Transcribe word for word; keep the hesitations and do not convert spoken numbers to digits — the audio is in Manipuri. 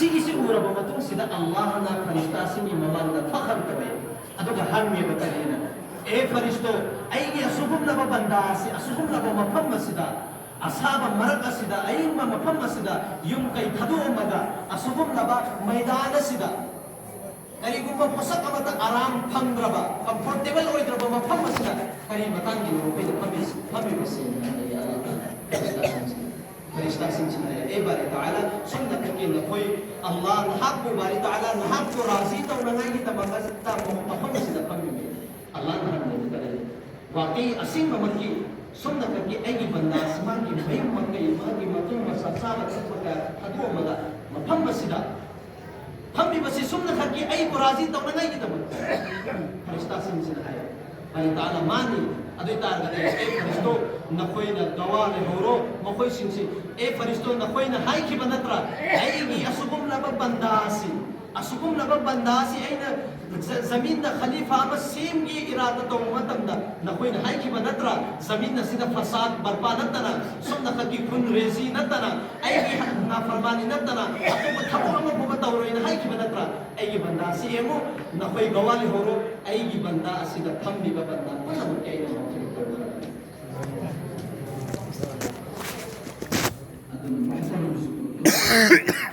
ꯁꯤꯒꯤꯁꯤ ꯎꯔꯕ ꯃꯇꯨꯡꯁꯤꯗ ꯑꯜꯂꯥꯍꯅ ꯐꯔꯤꯁꯇꯥꯁꯤꯡꯒꯤ ꯃꯃꯥꯡꯗ ꯐꯈꯟ ꯇꯧꯋꯦ꯫ ꯑꯗꯨꯒ ꯍꯪꯉꯦꯕ ꯀꯔꯤꯅ, "ꯑꯦ ꯐꯔꯤꯁꯇꯣ, ꯑꯩꯒꯤ ꯑꯁꯤꯒꯨꯝꯂꯕ ꯕꯟꯗꯥ ꯑꯁꯤ ꯑꯁꯤꯒꯨꯝꯂꯕ ꯃꯐꯝ ꯑꯁꯤꯗ, ꯑꯁꯥꯕ ꯃꯔꯛ ꯑꯁꯤꯗ, ꯑꯏꯪꯕ ꯃꯐꯝ ꯑꯁꯤꯗ ꯌꯨꯝ ꯀꯩ ꯊꯥꯗꯣꯛꯑꯝꯃꯒ ꯑꯁꯤꯒꯨꯝꯂꯕ ꯃꯩꯗꯥꯟ ꯑꯁꯤꯗ ꯀꯔꯤꯒꯨꯝꯕ ꯄꯣꯠꯁꯛ ꯑꯃꯠꯇ ꯑꯔꯥꯝ ꯐꯪꯗ꯭ꯔꯕ, ꯀꯝꯐꯣꯔꯇꯦꯕꯜ ꯑꯣꯏꯗ꯭ꯔꯕ ꯃꯐꯝ ꯑꯁꯤꯗ ꯀꯔꯤ ꯃꯇꯥꯡꯒꯤꯅꯣ ꯑꯩꯈꯣꯏꯅ ꯐꯝꯃꯤꯁꯤ, ꯐꯝꯃꯤꯕꯁꯤ?" ꯍꯥꯏꯅ ꯍꯥꯏꯌꯦ ꯑꯜꯂꯥꯍ ꯇꯥꯂꯥ꯫ ꯐꯔꯤꯁꯇꯥꯁꯤꯡꯁꯤꯅ ꯍꯥꯏꯔꯦ, "ꯑꯦ ꯕꯥꯔꯤ ꯇꯥꯂꯥ, ꯁꯣꯝ ꯅꯥꯀꯟꯒꯤ ꯅꯈꯣꯏ ꯑꯜꯂꯥꯍ ꯅꯍꯥꯛꯄꯨ, ꯕꯥꯔꯤ ꯇꯥꯂꯥ ꯅꯍꯥꯛꯄꯨ ꯔꯥꯖꯤ ꯇꯧꯅꯉꯥꯏꯒꯤꯗꯃꯛꯇ ꯃꯐꯝ ꯑꯁꯤꯗ ꯐꯝꯃꯤꯕꯅꯤ꯫" ꯑꯜꯂꯥꯍꯅ ꯍꯥꯏꯔꯝꯃꯤ ꯀꯔꯤ? "ꯋꯥꯀꯤ ꯑꯁꯦꯡꯕꯃꯛꯀꯤ ꯁꯣꯝ ꯅꯥꯀꯟꯒꯤ ꯑꯩꯒꯤ ꯕꯟꯗꯥꯁꯤ ꯃꯥꯒꯤ ꯃꯌꯨꯝ ꯃꯀꯩ, ꯃꯥꯒꯤ ꯃꯇꯨꯡ ꯃꯆꯥ, ꯆꯥꯕ ꯊꯛꯄ ꯀꯌꯥ ꯊꯥꯗꯣꯛꯑꯝꯃꯒ ꯃꯐꯝ ꯑꯁꯤꯗ ꯐꯝꯃꯤꯕꯁꯤ ꯁꯣꯝ ꯅꯥꯀꯟꯒꯤ ꯑꯩꯕꯨ ꯔꯥꯖꯤ ꯇꯧꯅꯉꯥꯏꯒꯤꯗꯃꯛ ꯐꯔꯤꯁꯇꯥꯁꯤꯡꯁꯤꯅ ꯍꯥꯏ꯫ ꯕꯥꯔꯤ ꯇꯥꯂꯥ ꯃꯥꯅꯤ꯫ ꯑꯗꯨ ꯑꯣꯏ ꯇꯥꯔꯒꯗꯤ, "ꯑꯦ ꯐꯔꯤꯁꯇꯣ, ꯅꯈꯣꯏꯅ ꯒꯋꯥ ꯂꯩꯍꯧꯔꯣ ꯃꯈꯣꯏꯁꯤꯡꯁꯤ꯫ ꯑꯦ ꯐꯔꯤꯁꯇꯣ, ꯅꯈꯣꯏꯅ ꯍꯥꯏꯈꯤꯕ ꯅꯠꯇ꯭ꯔꯥ, ꯑꯩꯒꯤ ꯑꯁꯤꯒꯨꯝꯂꯕ ꯕꯟꯗꯥ ꯑꯁꯤ, ꯑꯁꯤꯒꯨꯝꯂꯕ ꯕꯟꯗꯥ ꯑꯁꯤ ꯑꯩꯅ ꯖ-, ꯖꯃꯤꯟꯗ ꯈꯂꯤꯐꯥ ꯑꯃ ꯁꯦꯝꯒꯦ ꯏꯔꯥꯗ ꯇꯧꯕ ꯃꯇꯝꯗ ꯅꯈꯣꯏꯅ ꯍꯥꯏꯈꯤꯕ ꯅꯠꯇ꯭ꯔꯥ, ꯖꯃꯤꯟ ꯑꯁꯤꯗ ꯐꯁꯥꯗ ꯕꯔꯄꯥ ꯅꯠꯇꯅ, ꯁꯣꯝ ꯅꯥꯀꯟꯒꯤ ꯈꯨꯟ ꯔꯦꯖꯤ ꯅꯠꯇꯅ, ꯑꯩꯒꯤ ꯅꯥꯐꯔꯃꯥꯅꯤ ꯅꯠꯇꯅ ꯑꯇꯣꯞꯄ ꯊꯕꯛ ꯑꯃ ꯐꯥꯎꯕ ꯇꯧꯔꯣꯏꯅ ꯍꯥꯏꯈꯤꯕ ꯅꯠꯇ꯭ꯔꯥ? ꯑꯩꯒꯤ ꯕꯟꯗꯥꯁꯤ ꯌꯦꯡꯉꯨ, ꯅꯈꯣꯏ ꯒꯋꯥ ꯂꯩꯍꯧꯔꯣ, ꯑꯩꯒꯤ ꯕꯟꯗꯥ ꯑꯁꯤꯗ ꯐꯝꯂꯤꯕ ꯕꯟꯗꯥ ꯄꯨꯝꯅꯃꯛꯀꯤ ꯑꯩꯅ ꯃꯥꯐꯤ ꯇꯧꯈ꯭ꯔꯕꯅꯤ꯫" ꯑꯗꯨꯅ ꯃꯍꯁꯔ